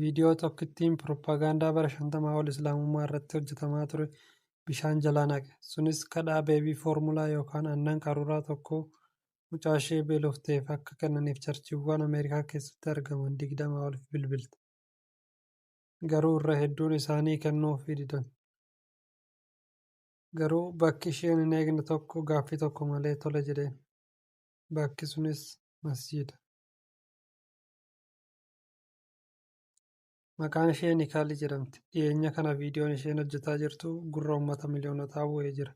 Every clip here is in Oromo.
Viidiyoo tokkittiin piroppagaandaa bara 50 ol Islaamummaa irratti hojjetamaa ture bishaan jalaa naqe. Sunis kadhaa beebii foormulaa yookaan aannan qaruuraa tokkoo mucaashee beelofteef akka kennaniif charchiiwwan Ameerikaa keessatti argaman 20 oliif bilbilte. Garuu irra hedduun isaanii kennuufii didan. Garuu bakki isheen hin eegne tokko gaaffii tokko malee tole jedheen. Bakki sunis masjiida. Maqaan ishee Nikaalii jedhamti. Dhiyeenya kana viidiyoon isheen hojjetaa jirtu gurra uummata miliyoonotaa bu'ee jira.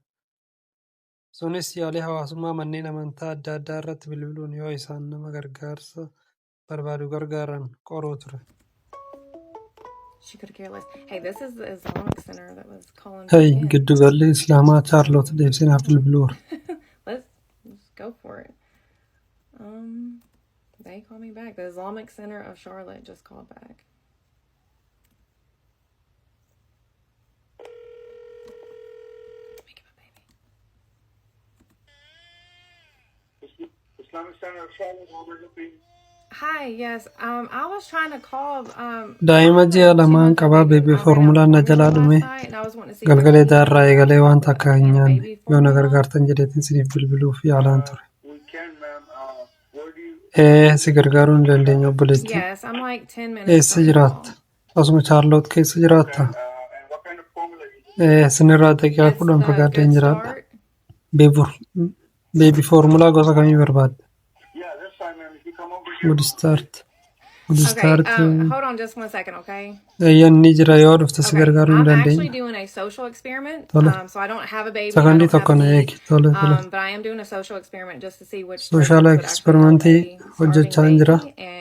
Sunis yaalii hawaasummaa manneen amantaa adda addaa irratti bilbiluun yoo isaan nama gargaarsa barbaadu gargaaran qoruu ture. She could care less. Hey, this is the Islamic Center that was calling Hey, back in. giddu galli Islaamaa Chaarloot deebisee bilbiluura. Let's go for it. They called me back. The Islamic Center of Charlotte just called back. Let me get my baby. Islamic Center of Charlotte, how may I help you? Hi, yes. I was trying to call. Daa'ima I have ji'a a two lamaan month old qabaa baby, and beebii I ran out of foormulaan na formula jalaa last dhume night, and I was wanting to see if there was galgala any idaarraa way eegalee to waan takka hin get nyaanne baby yoo na formula. gargaartan jedheetiin isiniif bilbiluuf yaalaan ture. We can, ma'am. Where do you Ee, si gargaaruu ni dandeenya obboleettii. Yes, I'm like 10 minutes Eessa from jiraatta? y'all. Asuma Chaarloot keessa Okay, jiraatta? and what kind of formula you Ee, sinirraa daqiiqaa It's 10 the fagaadheen Good jiraadha. Start. Beebii foormulaa gosa kamii barbaadda? Yeah, this time, ma'am, if you come over here, Good Start. Good Okay, Start. hold on just one second, okay? Eeyyan ni jira yoo dhufte si Okay, gargaaruu ni I'm actually dandeenya. doing a social experiment. Tole. So I don't have a baby, I Sakandii don't have tokko a na need, eegi. Tole tole. but I am doing a social experiment just to see which churches Sooshaala would actually help eksperimentii a starving hojjechaa hin jira. baby. And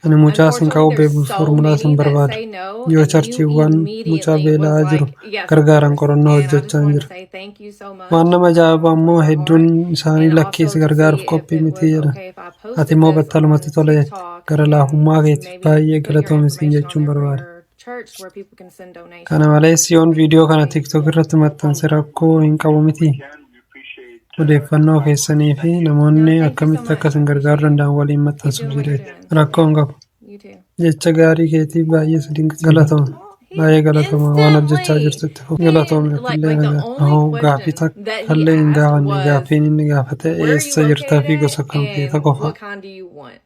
Ani mucaa sin qabu unfortunately, there's beebii so foormulaa sin many that barbaada. say no, Yoo and you charchiiwwan mucaa immediately was beela'aa jiru like, yes, of gargaaran course. qorannoo And I just hojjechaa hin wanted to jira. say thank you so Waan much nama ajaa'ibu from ammoo my hedduun heart, isaanii and lakkii also si to gargaaruuf see if qophii it miti was jedhan. okay if I Ati posted immoo this on battalumatti tole jette. TikTok Gara and laafummaa keetiif maybe baay'ee put your galatoomi siin information on jechuun there for barbaada. your church where people can send Kana donations. malees yoon viidiyoo kana Thank TikTok you. irratti maxxanse rakkoo hin qabu we mitii? can. We appreciate Odeeffannoo your time. keessanii fi Thank you. No, namoonni thank you so akkamitti akka much. I isin gargaaruu appreciate it. danda'an waliin Keep maxxansuuf doing what you're jedheeti. doing. Rakkoo hin qabu. You too. Jecha gaarii keetiif baay'ee si dinqisiifadha. Galatooma. Oh, he Baay'ee galatooma waan hojjechaa instantly jirtutti fufi. he Galatoomi like atillee like the nagaa. only Ahoo gaaffii question that he takkallee hin asked gaafanne was gaaffiin inni gaafate where are you eessa jirtaa fi located gosa at kam feeta and qofa. what kind do you want?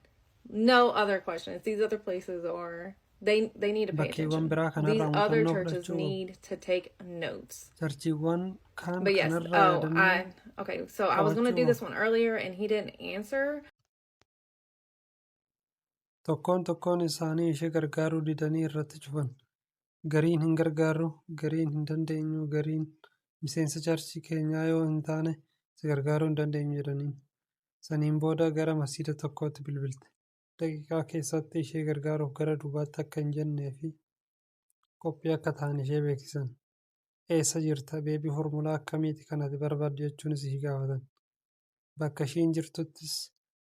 No other questions. These other places are they need to pay Bakkeewwan attention. biraa These kanarraa other muuxannoo churches fudhachuu qabu. need to take notes. Charchiiwwan kaan But yes, kanarraa oh, yaadannoo I okay, so I was gonna qabachuu do qabu. this one earlier and he didn't answer. Tokkoon tokkoon isaanii ishee gargaaruu didanii irratti cufan. Gariin hin gargaarru, gariin hin dandeenyu, gariin miseensa charchii keenyaa yoo hin taane si gargaaruu hin dandeenyu jedhaniin. Saniin booda gara masjiida tokkootti bilbilte. Daqiiqaa keessatti ishee gargaaruuf gara duubaatti akka hin jennee fi qophii akka ta'an ishee beeksisan. Eessa jirta? Beebii foormulaa akkamiiti kan ati barbaaddu jechuunis ishii gaafatan. Bakka ishiin jirtuttis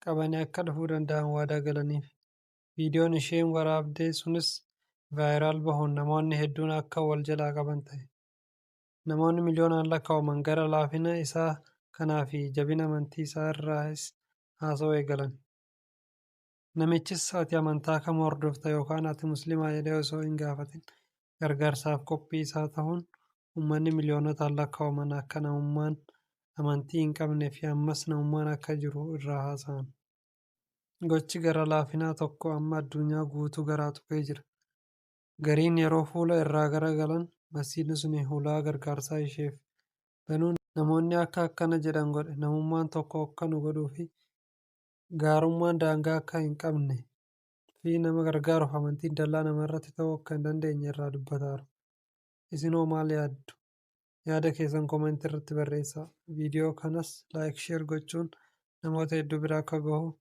qabanii akka dhufuu danda'an waadaa galaniif. Viidiyoon isheen waraabdee sunis viral bahuun namoonni hedduun akka wal jalaa qaban ta'e. Namoonni miliyoonaan lakkaa'aman gara laafina isaa kanaa fi jabina amantii isaa irraas haasa'uu eegalan. Namichis ati amantaa kam hordofta yookaan ati musliimaa jedhee osoo hin gaafatin gargaarsaaf qophii isaa ta'uun uummanni miliyoonotaan lakkaa'aman akka namummaan amantii hin qabnee fi ammas namummaan akka jiru irraa haasa'an. Gochi gara laafinaa tokko amma addunyaa guutuu garaa tuqee jira. Gariin yeroo fuula irraa garagalan masjiidni suni hulaa gargaarsaa isheef banuun namoonni akka akkana jedhan godhe. Namummaan tokko akka nu godhuu fi gaarummaan daangaa akka hin qabne fi nama gargaaruuf amantiin dallaa namarratti ta'uu akka hin dandeenye irraa dubbataaru. Isinoo maal yaaddu? Yaada keessan comment irratti barreessaa. Viidiyoo kanas like share gochuun namoota hedduu bira akka gahu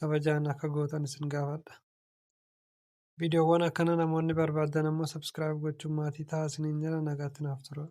kabajaan akka gootan isin gaafadha. Viidiyoowwan akkana namoonni barbaadan ammoo subscribe gochuun maatii ta'aa isiniin jedha nagaatti naaf tura.